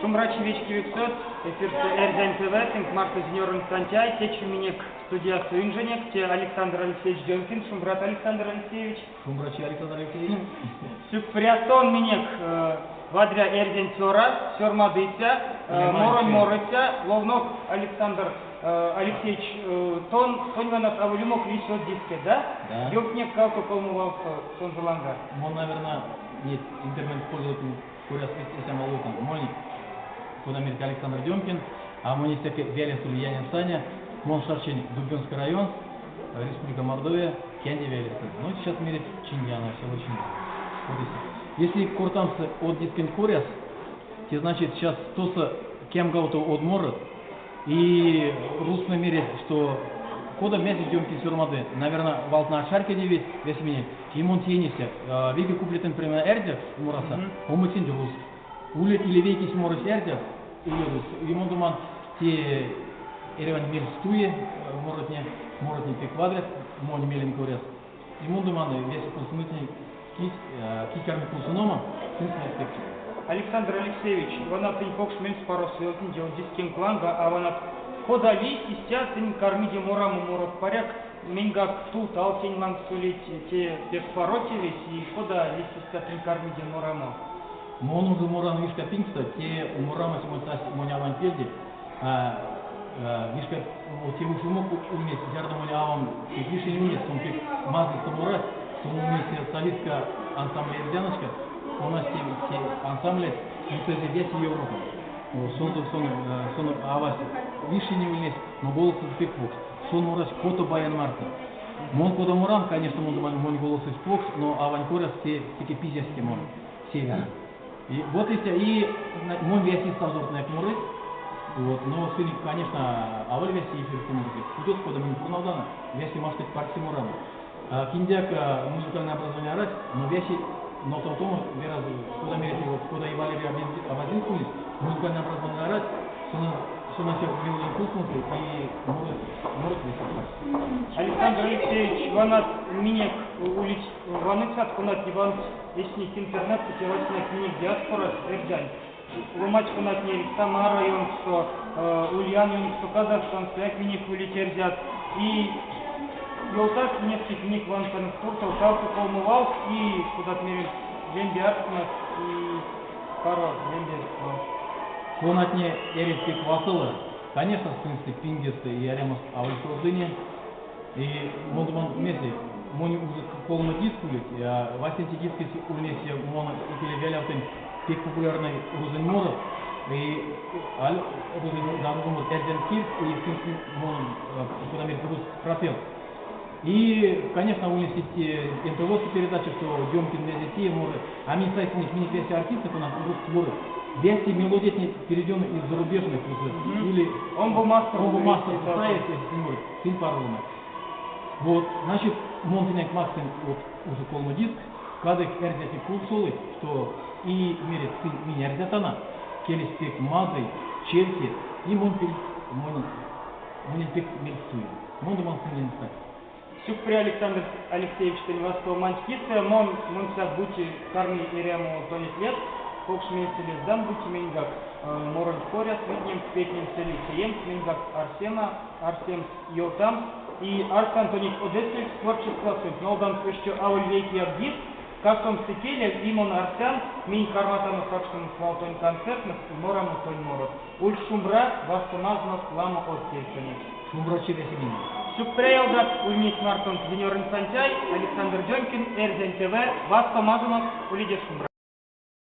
Шумбрачи вечкевиксэть, эфирсэ Эрзянь ТВ, тынк марто Зинёронь Сантяй, течи минек студиясо инженек, те Александр Алексеевич Дёмкин. Шумбрат, Александр Алексеевич. Шумбрачи, Александр Алексеевич. Сюкпря сон минек вадря эрзянь цёра, сёрмадыця, моронь морыця, ловнок, Александр Алексеевич, тон, тонь ванат аволь умок лиссь од диске, да? Да. Ёвтнек кавто колмо валсо сонзэ ланга. Мон, наверное, неть интернет-пользователь коряс истя малутан. Монь, кода мерить, Александр Демкин, а монь истя велесэ Янин Саня, мон шачинь Дубенский район, Республика Мордовия, Кенди велесэ. Ну, сейчас мерить Чиндяна, село Чиндя. Вот если. Если кортамс од дискенть коряс, те значит сейчас тосо кемгавто од морот, и рузтнэ мерить, что кода мезе Демкин сёрмады, наверное, валтнэ а чарькодевить весеменень. И мон теинь истя. Вейке куплетэнть примерно эрзякс мораса, омбоценть рузкс. Уле или вейкесь морось эрзякс, или рузкс. И мон думан, те эрьванть мельс туи моротне, моротне пек вадрят, монь мелем коряс. И мон думан, весе кулсонытне кить, кить кармить кулсономо, сынст мельс пек туи. Александр Алексеевич, вана тынь покш мельспаросо ёвтниде од дискенк ланга, а вана кода лиссь истя, тынь кармиде морамо морот, паряк, меньгак тувтал тень лангс улить, те пек паро тевесь, и кода лиссь истя, тынь кармиде морамо? Мон уже моран вишка пингстэ, те морамось монь сась монь аванть пельде. Вишка те уш умок ульнесь, зярдо монь авам пек вишкине ульнесь, сон пек мазыйстэ морась, сон ульнесь солистка ансамбля «Эрзяночка», конась те, те ансамблясь ютызе весе Европа. Сонзэ сон, сон авась вишкине ульнесь, но голосозо пек покш. Сон морась кото баян марто. Мон кода моран, конечно, мон думан, монь голосось покш, но авань коряс те теке пизяське моры, северный. И вот истя, и монь весе сазортнэ морыть, вот, но сынь, конечно, аволь весе эфирсэ морыть. Кудос, кода минь пурнавтано, весе маштыть парсте морамо. Киндяк музыкальное образование арась, но весе нотавтомо вераз, кода мерить, вот, кода и Валерий Абазинский ульнесь, музыкальное образование арась, сон, сон ансяк мелодиянь кулсонсы и морыть, морыть весе парсте. Александр Алексеевич, ванат минек улить ваныцят, конат вансть эсиник интернет, васняяк минек диаспорась эрзянь. Ломать конатне эрить Самара ёнкссо, Ульян ёнкссо, Казахстансояк минек улить эрзят. И ёвтак инескеть минек ваныцянок туртов кавто колмо валт и, кодат меремс, лембе арсемат и паро лембе валт. Конатне эрить пек васоло, конечно, сынст пингест и эрямост аволь шождыне. И мон думан, мезе, монь уже колмо диск улить, васенце дискесь ульнесь мон икеле велявтынь пек популярной рузонь морот, и рузонь, да, рузонь морот эрзянь кельс, и сынст мон, кода мерить, русский пропел. И, конечно, ульнесь НТВ передача, что Демкин мезе те моры, а минь сайсынек минек весе артисты, конат русский моры, весе мелодиятне переведены из зарубежных уже, или Омбо мастор, омбо мастор ставит, сынь паро ломанть. Вот, значит, мон тыненк максынь вот уже колмо диск, кадык эрзятне кулсолыть, что и мерить сынь минь эрзятана, келесь пек мазый, чевте, и монь пельс, монь, монень пек мельс туи. Мон думан сынь стать. Сюкпря, Александр Алексеевич, тень вастоманть кисэ, мон монсяк бути карми эрямо тонеть лезкс, покш мельсэ лездан бути меньгак моронть коряс витнемс, петнемс эли теемс меньгак арсема, арсемс, ёвтамс. И арсян тонеть од эскелькс творчествасонть, нолдамс эштё аволь вейкеяк диск, касомс икелев, и мон арсян, минь карматано сакшномо свал тонь концертнэс и морамо тонь морот. Ульть шумбра, вастомазонок ламо од тевть тонеть. Шумбрачи весеменень. Сюкпря, ялгат, ульнесь мартонк Зинёронь Сантяй, Александр Дёмкин, Эрзянь ТВ, вастомазонок, улиде шумбрат.